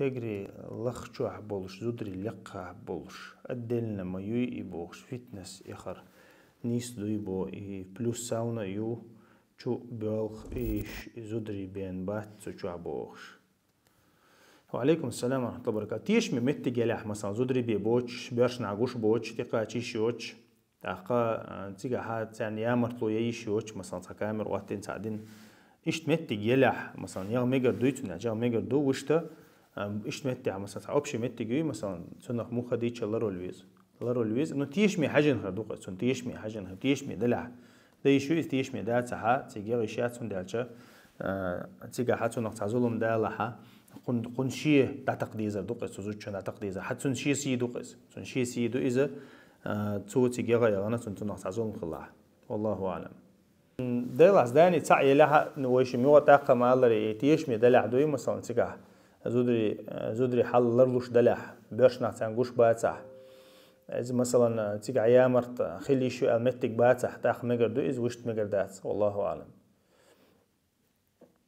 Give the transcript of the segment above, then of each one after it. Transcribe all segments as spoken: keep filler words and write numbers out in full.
Эгри лахчохь болуш, зударий лекхахь болуш, отдельно ма юй и бохуш, фитнес яхар нийса дуй бо и плюс сауна а ю, чу боьлху и ш-, и зударий бен бац цу чохь бохуш. Ва алейкум салам ва рахматуллахи ва баракатух. Тешаме меттиг елахь, масалан, зударий бен боцуш, боьршнахь гуш боцуш, тӀекхача йиш йоцуш, тӀаккха, а, цигахьа царна ямартло ян йиш йоцуш, масалан, цхьа камера хӀоттийна, цхьа дина. Иштта меттиг елахь, масалан, ягӀа мегар дуй цунна, ягӀа мегар ду, вуьшта, а, иштта меттехь, масалан, цхьа общий меттиг юй, масалан, цунах муха дийча ларвала веза. Ларвала веза, ну, тешаме хьаьжжина хир ду-кх иза, цунна тешаме хьаьжжина хир, тешаме делахь. Дан йиш ю иза, тешаме дацахьа, цига ягӀа йиш яц, хӀунда аьлча, а, цигахьа цунах цхьа зулам далахьа, кхунна, кхунна шен дӀатакха дезар ду-кх иза, цу зудчун дӀатакха дезар. Хьа цунна шен сий ду-кх иза, цунна шен сий ду иза, а, цо цига ягӀа яхана, цунна цунах цхьа зулам хилахь. Валлаху аълам. Делахь, зданий цхьаъ елахьа, ну, вайшимма юха тӀаккха ма аллара, и тешаме делахь дуй, масалан, цигахь зударий, э, зударий хьал ларлуш делахь, боьршнах царна гуш бацахь. Иза, масалан, цигахь ямарт хила йиш ю аьлла меттиг бацахь, тӀаккха мегар ду иза, вуьшта мегар дац, валлаху аълам.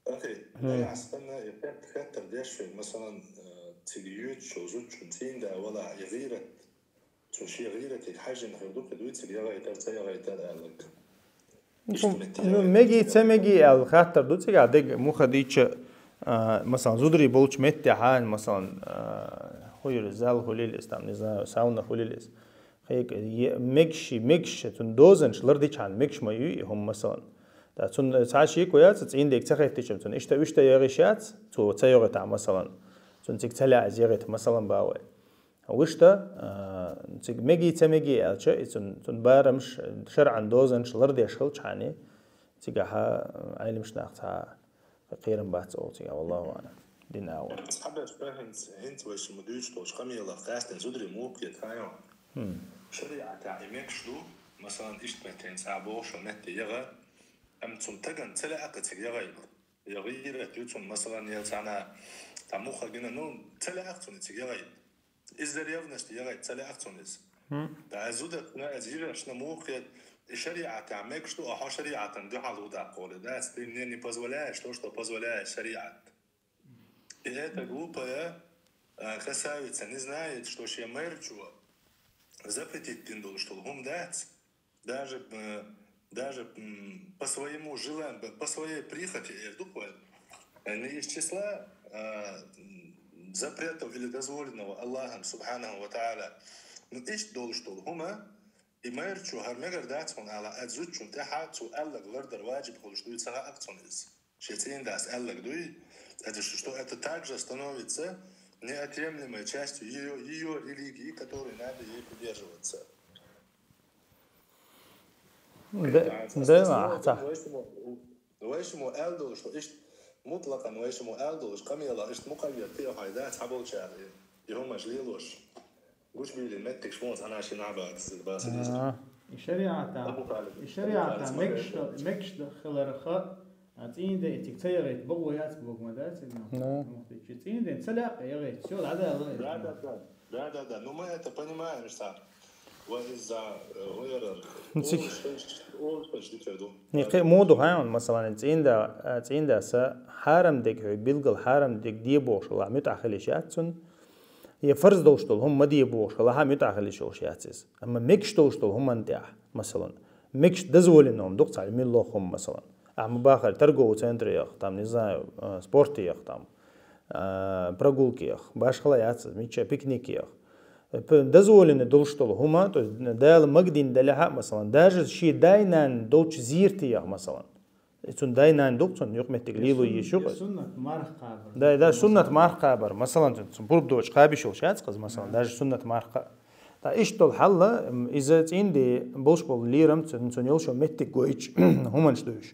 Окей. Хм. Делахь санна, и хет-, хеттар деш вай, масалан, э, цига йоьдучу зудчун цӀийнда валахь, и гӀийрат, цу шен гӀийратига хьаьжжина хир ду-кх и, дуй цига ягӀайтар, ца ягӀайтар аьлларг. Ну, мегий, ца мегий аьлла хаттар ду цигахь, дег муха дийча, а, масалан, зударий болчу меттехьа, масалан, а, хӀун ю иза, зал хуьлийла иза, там, не знаю, сауна хуьлийла иза. Хьега, е-, мегаш, мегаш, цунна дозанаш лардичхьана мегаш ма ю и хӀума, масалан. Ткъа цунна цхьа шеко яц, цӀийнда дег ца хеттича, цунна иштта, иштта ягӀа йиш яц, цо ца ягӀийтахь, масалан. Цунна цига ца лаьа иза ягӀийта, масалан, боху вай. Вуьшта, а, цига мегий, ца мегий аьлча, и цун, цун барамаш, шарӀан дозанаш лардеш хилчхьана, цигахьа, а, Ӏеламнах цхьа кхерам бац олу цигахь, валлаху аълам, дин агӀор. Цхьаберш хӀинца, хӀинца вайшимма дуьйцуш долчу къамелах къаьсттина зударий муха кхета хаьий? Хм. ШариӀатехь и мегаш ду, масалан, иштта меттехь цхьа бохуш метте ягӀа, амма цунна тагана ца лаьа-кх цига ягӀийта. Я гӀийрат ю цунна, масалан, я цхьана, там, муха гина, ну, ца лаьа-кх цунна цига ягӀийта. Из-за ревности ягӀийта ца лаьа-кх цунна иза. Хм. Ткъа зудчунна, иза йижаршна муха кхета, и шариӀатехь мегаш ду, а хьо шариӀатана дуьхьал ву даккха олий, да, ты мне не позволяешь то, что позволяет шариат. И эта глупая, э, красавица не знает, что шен майрачо запретить дина долуш долу хӀума дац, даже, э, даже, м, по своему желанию, по своей прихоти, эр ду-кх вай, э, не из числа, э, м, запретов или дозволенного Аллахом, субханаху ва тааля. Ну, иштта долуш долу хӀума, и майрачо хӀара мегар дац хьуна ала, а зудчунна тӀаьхьа цо аьлларг лардар ваджиб хуьлуш дуй, ца хаьа-кх цунна иза. Шен цӀийндас аьлларг дуй, это что, что это также становится неотъемлемой частью её, её религии, которой надо ей придерживаться. Де, де, а, ца. Вайшиммо, вайшиммо аьлла долуш, что иштта мутлакъан вайшиммо аьлла долуш, къамелах иштта мукъаййад хир ю хьайн, да, цхьаболчара и хӀумаш лелош. Гучубийлина меттигаш муха цхьана шина а бац, бац иза. А. И шариӀата, Абу Талиб. И шариӀата Абу Талиб мегаш, смотрел. Мегаш хиларх, а, цӀийнда и цига ца ягӀийта бакъо яц боху ма дац, ну? Да. Муха дийча цӀийнда ца лаьа ягӀийта, всё, дӀадала. Да, да, да. Да, да, да. Ну, мы это понимаем, что вай иза, э, гӀерар. Ну, циг- Олуш, олуш, олуш дика ду. Ни кхин муха ду хьайн, масалан, цӀийнда, а, цӀийндас хьарам дерг хьоьга билггал хьарам дерг де бохуш хилахь, муьтӀахь хила йиш яц цунна. Я фарз долуш долу хӀума ма де бохуш хилахь, муьтӀахь хила йиш йолуш яц иза. Амма мегаш долуш долу хӀуманна тӀехь, масалан, мегаш дозволено хӀума ду-кх цхьа муьлхха хӀума, масалан. Ахьа ма бахара торговый центрах, там, не знаю, а, спортах, там, а, прогулках, башхала яц иза, мичча пикниках. П-, дозволено долуш долу хӀума, то есть Дала магадина делахь а, масалан, даже шен дай-нана долчу зертах, масалан. И цуьнан дай-нана ду-кх цунна юкъаметтиг лело йиш ю-кх иза. Суннат марха кхабар. Да, да, суннат марха кхабар. Масалан, цунна пурба доцуш кхаба йиш йолуш яц-кх иза, масалан, даже суннат марха. Ткъа иштта долу хьал, м, иза цӀийнда болуш болу лерам цунна, цунна йолуш йолу меттиг гойтуш, хӀуманаш ду уьш.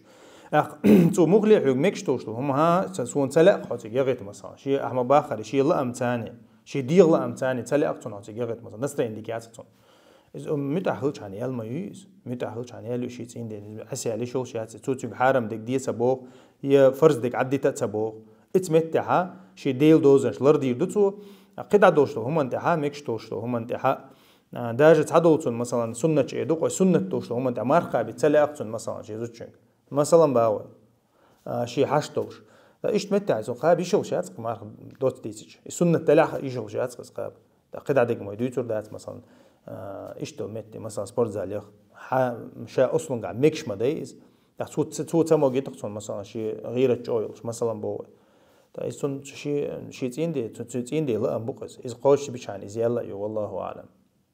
ТӀаккха цо муха ле хьоьга мегаш долуш долу хӀума, хӀа, ца, суна ца лаьа-кх хьо цига ягӀийта, масалан. Шен ахьа ма бахара, шен лаам царна, шен дегӀан лаам царна ца лаьа-кх цунна хьо цига ягӀийта, масалан, настроение дика яц-кх цунна. Иза, м, муьтӀахь хилчхьана ял ма ю иза. МуьтӀахь хилчхьана ял ю шен цӀийнда, Ӏеса ял йиш йолуш яц, цо цуьнга хьарам дерг де ца боху, я фарз дерг Ӏаддита а ца боху. Ица меттехьа шен Делан дозанаш лардийр ду цо, кхидӀа долуш долу хӀуманна тӀехьа, мегаш долуш долу хӀуманна тӀехьа, а, даже цхьадолу цунна, масалан, суннат чӀе ду, кхой суннат долуш долу хӀуманна тӀехьа марха кхаба ца лаьа-кх цунна, масалан, шен зудчуьнга. Масалан, боху вай. А, шен хьашт долуш. Ткъа иштта метте хьай цун кхаба йиш йолуш яц-кх марха доцца дийцича. И суннат далахь йиш йолуш яц-кх иза кхаба. Ткъа кхидӀа дерг ма дуьйцур дац, масалан, а, иштта метте, масалан, спортзалех, хьа, ша услунгахь мегаш ма дай иза. Ткъа цо, цо ца могийта-кх цунна, масалан, шен гӀийрат чӀогӀа йолуш, масалан, боху вай. Ткъа иза цунна ши, ши цӀийнден, цу, цу цӀийнден лаам бу-кх иза. Иза кхочушбичхьана иза ял а ю, валлаху аӀлам.